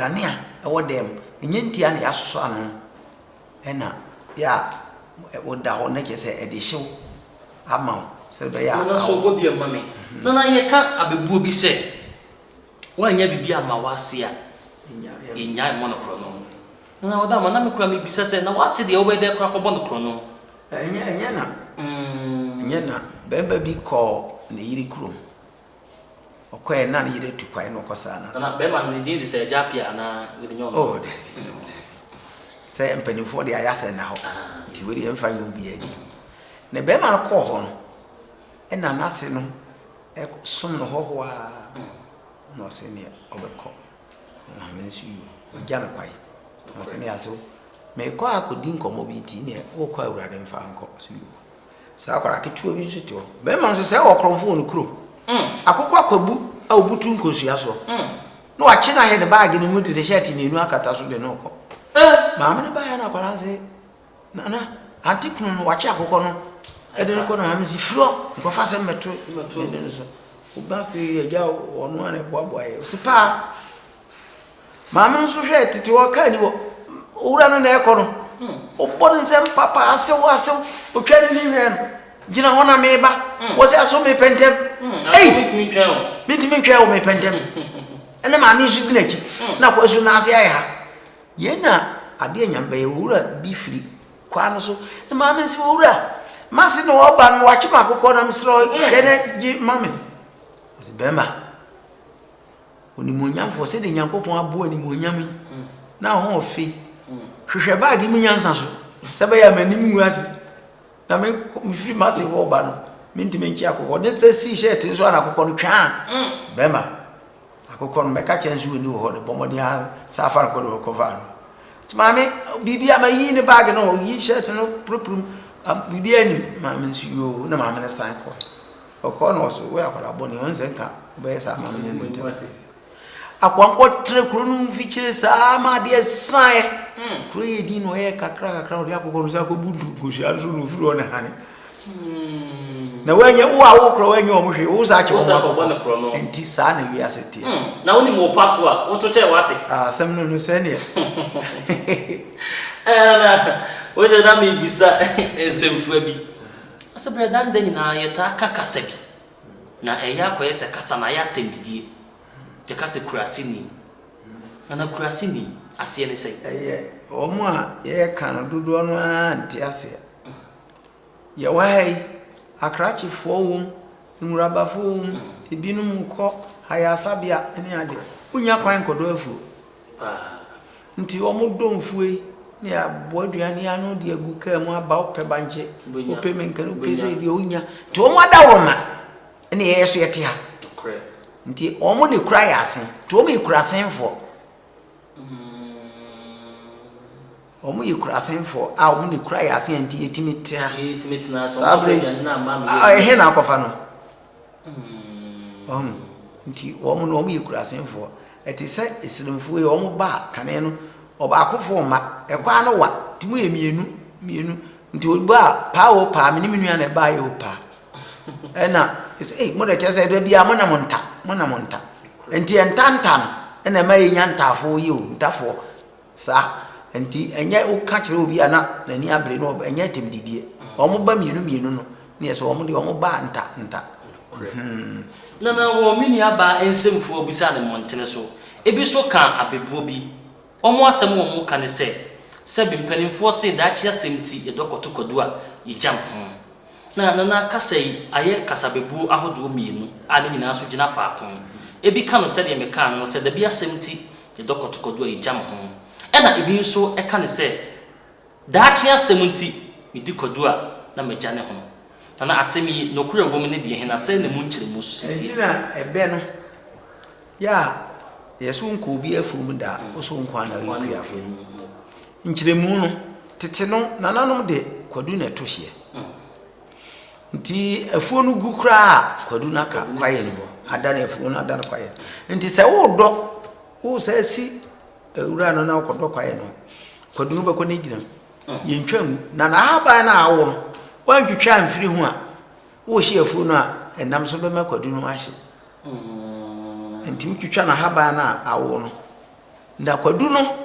Kanea ɛwɔ dan mu, ɛnyɛ ntia na yɛasosɔ ano ɛna yɛ a woda hɔ na kyerɛ sɛ ɛde hyew ama wo sɛ ɛbɛyɛ a. Nana so bɔ bi ma me. Nana yɛka abɛbuo bi sɛ woannya biribi amma w'ase a yɛnnyae mmɔ no korɔno. Nana ɔda ma na me koraa mebisa sɛ na w'ase deɛ wobɛyɛ dɛn koraa akɔbɔ no korɔno? Ɛnyɛ ɛnyɛ na ɛnyɛ na barima bi kɔɔ ne yere kurom. Ɔkɔɛ na ne yere atu kwan na ɔkɔsraa no ase. Nana barima no ne din de sɛ Agya Appiah anaa wei de nyɛ ɔno? Oh daabi daabi. Sɛ mpanimfoɔ deɛ ayɛ asɛ nna hɔ nti wei deɛ yɛmfa nyɛ obiara din. Na barima no kɔɔ hɔ no ɛna n'ase no som no hɔhoɔ ara na ɔse neɛ ɔbɛkɔ. Na maame no nso yio ɔgya no kwan. Na ɔse neɛ asew mekɔ akɔdi nkɔmmɔ bi nti neɛ wokɔ awurade mfa nkɔ. Ɔse yio. Saa akwadaa ketewa bi nso te hɔ. Bɛrima nso sɛ ɛwɔ korɔmfo wɔ ne kurom. Akokɔ akwabu a obutu nkosua soɔ. Na wakye no ahyɛ ne baage no mu de ne hyɛɛte mmienu akata so de no rekɔ. Maame no baeɛ na akwadaa no se, Nana, ante kunu no wakye akokɔ no de no kɔ na maame se, firi hɔ nkɔfa asɛm mmɛto ne no so. Woba se agya ɔno a na ɛboaboa yɛ. Ɔse paa. Maame no nso hwɛɛ tete hɔ, kaa ni hɔ. Owura no na ɛkɔ no. Ɔbɔ ne nsam papa, asew, asew. Ɔtwa ne ni hwɛɛ no. Gyina hɔ na meba. Wɔ sɛ aso mepɛ ntɛm. Ei! Mentumi ntwɛn wo mepɛ ntɛm. Ɛna maame nso gyina akyi. Na akɔ asu n'ase ayɛ ha. Yɛn na adeɛ nyame bɛyɛ owura bi firi kwan no so. Na maame nso owura, mase na ɔba no wakye m'akokɔ na mesrɛ hwɛ na gye ma me. Ɔsɛ bɛrima. Onimuonyamfoɔ, sɛdeɛ Nyankopɔn aboa animuonyam yi, na ho ɔfe yi, hwehwɛ baage mu nyansa so, sɛ ɛbɛyɛ a m'anim ngu ase, na me mefiri m'ase hɔ ba no, mentumi nkye akokɔ. Ne nsa sii hyɛɛte nso a na akokɔ no twaa. Bɛrima, akokɔ no mɛka kyerɛ nso ɔni wɔ hɔ de bɔ mmɔden ara sɛ afa no kɔ de ɔkɔfaa no. Nti maame, biribi a mayi ne baage no, ɔyi hyɛɛte no purupurum, biribi anim. Maame nso yoo, na maame no san kɔ. Ɔkɔɔ na ɔso woyɛ akwadaa bɔne ɔn sɛ nka wobɛyɛ saa ma me ne no ntɛm. Akoa nkɔtena kuro no mfikyire saa ma adeɛ saeɛ. Hmm. Kuro yɛ din na ɔyɛ kakra kakra ɔde akokɔ no sɛ akɔbu ntu nkosua no so na ɔfiri hɔ na hane. Hmm. Na woanyɛ wo a wokora woanyɛ wɔn hwee wo saa kyɛ wɔn akokɔ. Nti saa na wiase teɛ. Hmm. Na wonim wo pato a woto kyɛ w'ase. Ah, asɛm no no sɛneɛ. Ɛɛ na wogye na mebisa nsɛmfua bi. Ɔsɛ berɛ da ne da nyinaa yɛtaa ka kasa bi, na ɛyɛ akɔyɛ sɛ kasa no ayɛ atɛmdidie. Yɛka sɛ kuraseni. Nana kuraseni, aseɛ ne sɛn? Ɛyɛ wɔn a yɛreka no dodoɔ no ara nte aseɛ. Yɛwɔ ha yi, akrakyefoɔ wom, nwurabafoɔ wom, ebinom kɔ ayaresabea ne ade. Wonnya kwan nkɔdɔ afuo. Paa. Nti wɔn dɔ mfuo yi ne aboa aduane ano de agu kaa mu aba wopɛ bankye wopɛ menkani wopɛ sɛ deɛ wonya nti wɔn adaworoma ne yɛyɛ so yɛte ha nti wɔn ne kura yɛ ase nti wɔn yɛ kurasenfoɔ wɔn yɛ kurasenfoɔ a wɔn ne kura yɛ ase nti yɛtumi te ha saa bere ɛhe na akɔfa no Wahu? Nti wɔn no, wɔyɛ kurasenfoɔ. Ɛte sɛ Esirimfoɔ yi, wɔn ba a, kane no, ɔbaakofoɔ mma, ɛkwan no wa, nti moyɛ mmienu, mmienu. Nti ɔba a, paa o paa, me ne me nua na ɛbaeɛ o paa. Ɛna, ɛsɛ, ei, mo deɛ kyerɛ sɛ da biara monam nta, monam nta. Nti ɛnta nta no, ɛna ɛma yɛnya ntaafoɔ yi o, ntafoɔ. Saa nti ɛnyɛ woka kyerɛ obi a na n'ani abere no ɛnyɛ atɛmdidie. Wɔn ba mmienu mmienu no ne yɛ sɛ wɔn deɛ wɔn ba nta nta. Hmm. Nana wɔ me nua baa nsɛmfua obisaa no mmɔntene so. Ebi so ka abɛbuo bi. Wɔn asɛm wɔn ka ne sɛ, sɛbi mpaninfoɔ se daakye asɛm nti yɛdɔ kɔto kwadu a yɛgyam ho. Na Nana kasa yi ayɛ kasabebuo ahodoɔ mmienu a ne nyinaa nso gyina faako. Ebi ka no sɛdeɛ mekaa no no sɛ dabi asɛm nti yɛdɔ kɔtokɔdu a yɛgyam ho. Ɛna ebi nso ka no sɛ daakye asɛm nti medi kwadu a na magya ne ho. Nana asɛm yi nokorɛ wɔ mu ne deɛ he na sɛn na mu nkyerɛmu nso si teɛ? Ɛnti na ɛbɛ no yɛ a yɛse wonkɔ obi afuom da a wose wo nkoa na woyɛ kuafo no. Nkyerɛmu no, tete no nananom de kwadu na ɛto hyeɛ. Nti afuo no gu koraa a kwadu no aka kwaeɛ no mu adane afuo no adane kwaeɛ no. Nti sɛ wodɔ wosan si awura no na wokɔdɔ kwaeɛ no kwadu no bɛkɔ no gyina mu. Yɛntwa ngu na n'ahaban no a awo no woantwitwa amfiri ho a wohye afuo no a ɛnam so bɛma kwadu no ahye. Nti wotwitwa n'ahaban no a awo no. Na Kwadu no.